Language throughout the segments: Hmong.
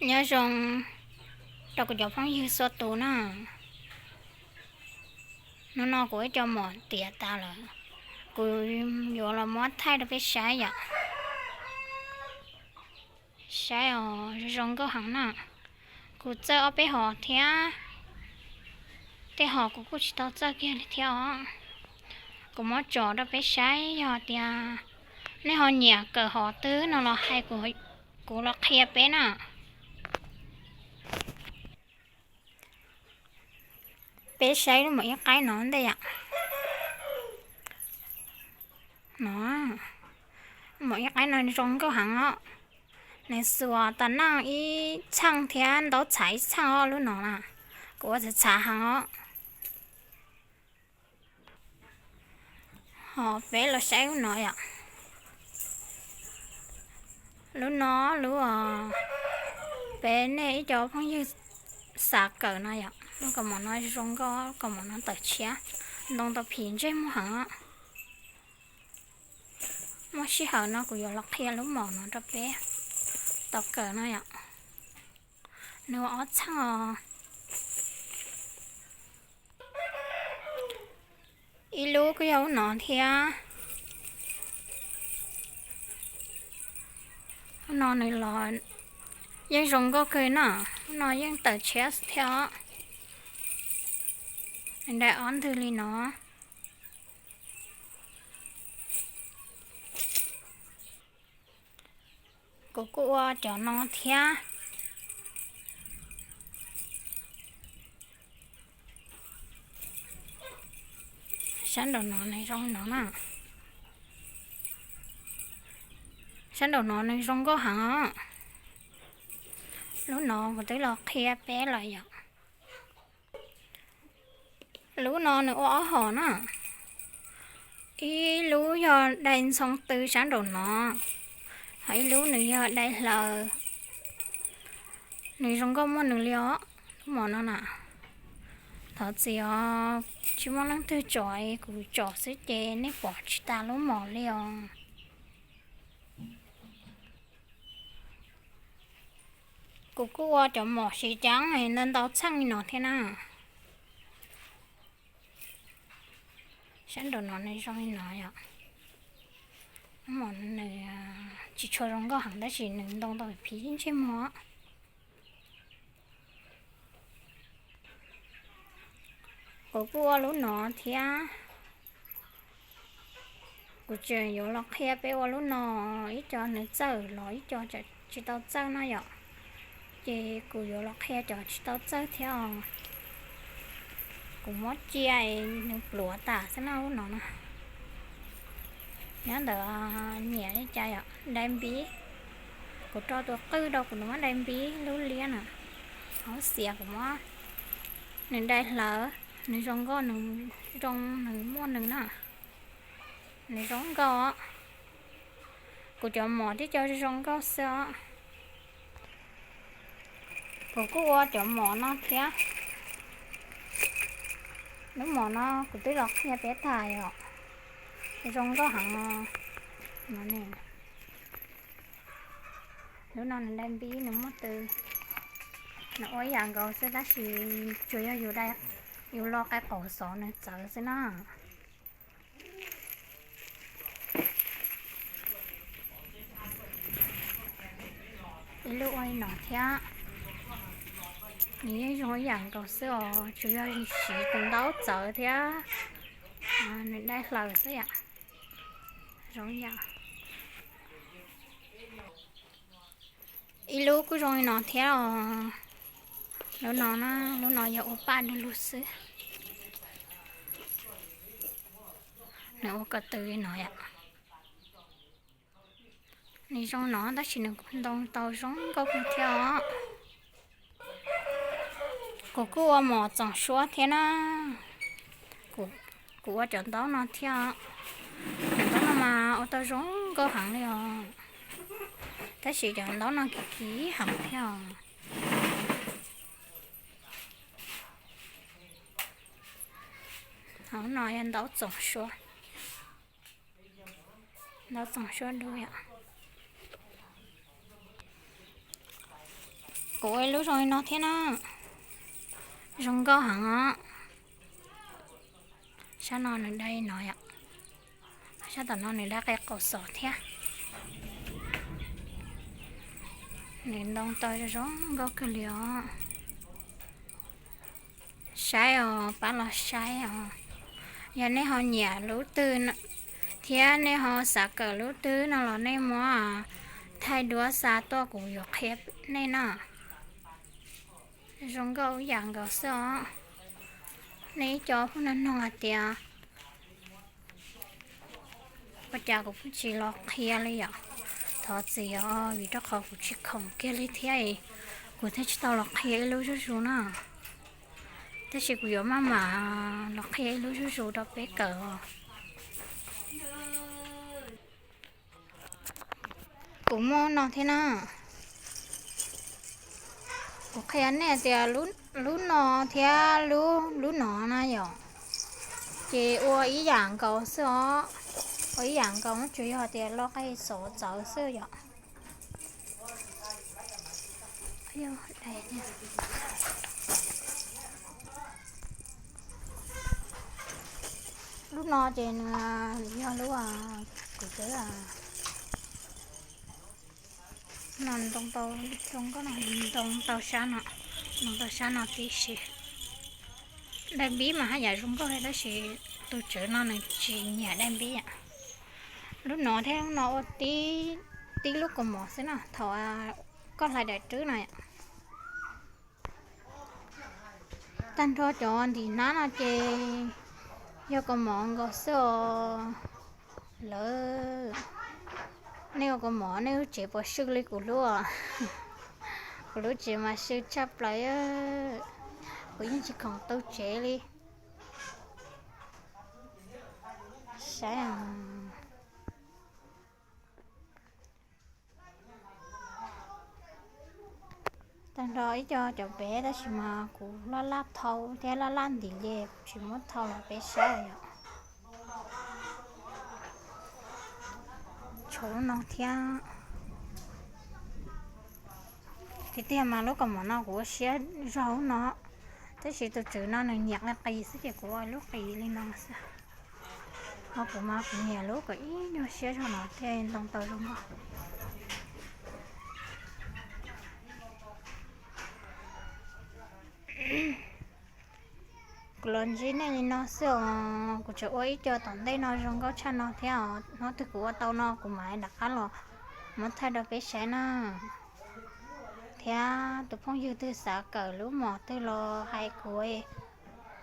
Nyob zoo rau kuv cov phooj ywg txhua tus na. Hnub no kuv ib co mom tiav tas lawm, kuv yuav los muab thaij rau peb saib yom. Saib os, zoo nkauj heev na. Kuv txawj ob peb hom thiab, tej hom kuv kuj tsis tau txawj kiag li thiab os. Kuv muab tso rau peb saib, yog tias nej ho nyiam kawm hom twg no los hais, kuv los qhia peb na. Peb saib lub mom ib qaib no ntej yom. No, mom ib qaib no zoo nkauj heev os. Nws xuas tas neej ib txheej thiab ntaub txhais ib txheej os lub no na. Kuv ua txhav txhav heev os. Ho peb los saib lub no yom. Lub no, lub, peb nej ib co phooj ywg xav kawm no yom, lub kaus mom no zoo nkauj, kaus mom no tawm tshiab, ntoo tau phim ntsej muag heev. Muaj sij hawm no kuv yuav los qhia lub mom no rau peb tau kawm no yom. Nws ua ob txheej os. Ib lub kuj yog lub no thiab. Lub no nws los yeej zoo nkauj kawg na, lub no yeej tawm tshiab thiab os. Nws daim ob ntwg li no. Kuv kuj ua cov no thiab. Sab nraum no nws zoo no na. Sab nraum no nws zoo nkauj heev os. Lub no kuv twb los qhia peb lawm yom. Lub no nws ua ob hom na. Ib lub yog dai ntxhoo tw sab nraum no, ho ib lub nws yog dai hlaws. Nws zoo nkauj muaj nws li os, lub mom no na. Thov txim os, tsis muaj leej twg tsom, kuv tsom xwb ces nej pom tsis tas lub mom li os. Kuv kuj ua cov mom siv ceeb ntau ntau txheej li no thiab na. Sab nraum no nws zoo li no yom. Lub mom nws tsis tshua zoo nkauj heev tab sis nws ntoo tau phim ntsej muag. Kuv kuj ua lub no thiab. Kuv tseem yuav los qhia peb ua lub no, ib co nws txawj los ib co tsis tau txawj no yom. Ces kuv yuav los qhia cov tsis tau txawj thiab os. Kuv muab cia nws pluav tas xwb na lub no na. Nyob ntawm nyiam li cas yom, dai npib. Kuv rau tus qwj rau kuv muab dai npib lub liab na. Hauv xiav kuv muab nws dai hlaws, nws zoo nkauj, nws zoo nws muaj nws na. Nws zoo nkauj os. Kuv cov mom tib co zoo nkauj xwb os. Kuv kuj ua cov mom no thiab. Lub mom no kuv twb los qhia peb tas os. Zoo nkauj heev no ne. Lub no nws dai npib nws muaj tw. Nws ua ib yam nkaus xwb tab sis tsuas yog yus lo qai qaum xov nws txawv xwb na. Ib lub ua li no thiab. Nws yeej zoo ib yam nkaus xwb os, tsuas yog siv tus ntaub txawv thiab nws dai hlaws xwb yom. Zoo yam. Ib lub kuj zoo li no thiab os. Lub no na, lub no yog ua paj du lug xwb. Nws ua ko tw li no yom. Nws zoo no tab sis nws kuj ntoo tau zoo nkauj kawg thiab os. Kuv kuj ua mom txoom suab thiab na. Kuv ua cov ntaub no thiab. Cov ntaub no mas ua tau zoo nkauj heev li os. Tab sis cov ntaub no kim kim heev thiab os. Hauv no yog ntaub txoom suab. Ntaub txoom suab dub yom. Kuv ua ib lub zoo li no thiab na, zoo nkauj heev os. Sab no nws dai no yom, sab tom no nws dai qe qaum xos thiab. Nws ntoo tau zoo nkauj kawg li os. Saib os, pab los saib os. Yog nej ho nyiam lub twg thiab nej ho xav kawm lub twg no los nej muab thaij duab xa tuaj kuv yuav qhia nej na. Zoo nkauj ib yam nkaus xwb os. Nej ib co phooj ywg noog hais tias ua cas kuv pheej tsis los qhia li yom? Thov txim os, vim rau qhov kuv tsis khoom kiag li thiab, kuv thiaj tsis tau los qhia ib lub zuj zus na. Tab sis kuv yuav maj mam los qhia ib lub zuj zus rau peb kawm. Kuv muaj no thiab na. Kuv qhia nej tias lub no thiab lub no na yom, ces ua ib yam nkaus xwb os. Ua ib yam nkaus, tsuas yog tias loj qe xov txawv xwb yom. Lub no ces nws yog lub kuv twb no ntoo tau, zoo nkauj no ntoo tau sab no, ntoo tau sab no tib si. Dai npib mas haj yam zoo nkauj li tab sis tus tswv no nws tsis nyiam dai npib. Lub no thiab lub no ua tib lub kaus mom xwb na, thaum koj hlais daim rwb no. Tag nrho cov ntim hnab no ces yog kaus mom nkaus xwb os. Lawv, nej ua kaus mom nej lub tsev puas swj li kuv lub? Kuv lub tsev mas swj tshaj plaws, kuv yeej tsis khoom tu tsev li. Saib, tag nrho ib co cov pem tab sis mas kuv laj laj thau thiab laj laj ntim ces kuv tsis muab thau los peb saib yom. Tshuav lub no thiab. Tiag tiag mas lub kaus mom no kuv ua siab zog lub no, tab sis tus tswv no nws nyiam qis qis xwb ces kuv ua lub qis li no xwb. Ho kuv mas kuv nyiam lub kom ib nyuag siab zog no thiaj ntoo tau zoo nkauj. Kuv los ntsib nej li no xwb os, kuv tseem ua ib co tom ntej no zoo nkauj tshaj no thiab os. Hnub twg kuv ua tau no kuv mam rov qab los muab thaij rau peb saib na. Thiab tus phooj ywg twg xav kawm lub mom twg los hais kuv,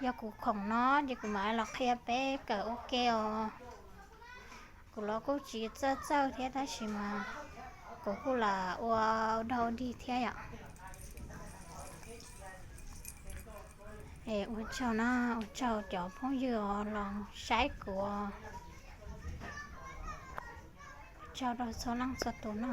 yog kuv khoom no ces kuv mam los qhia peb kawm ua ke os. Kuv los kuj tsis txawj txawj thiab tab sis mas kuv kuj lam ua dau dig thiab yom. Es ua tsaug na, ua tsaug cov phooj ywg los saib kuv, ua tsaug rau txhua leej txhua tus na.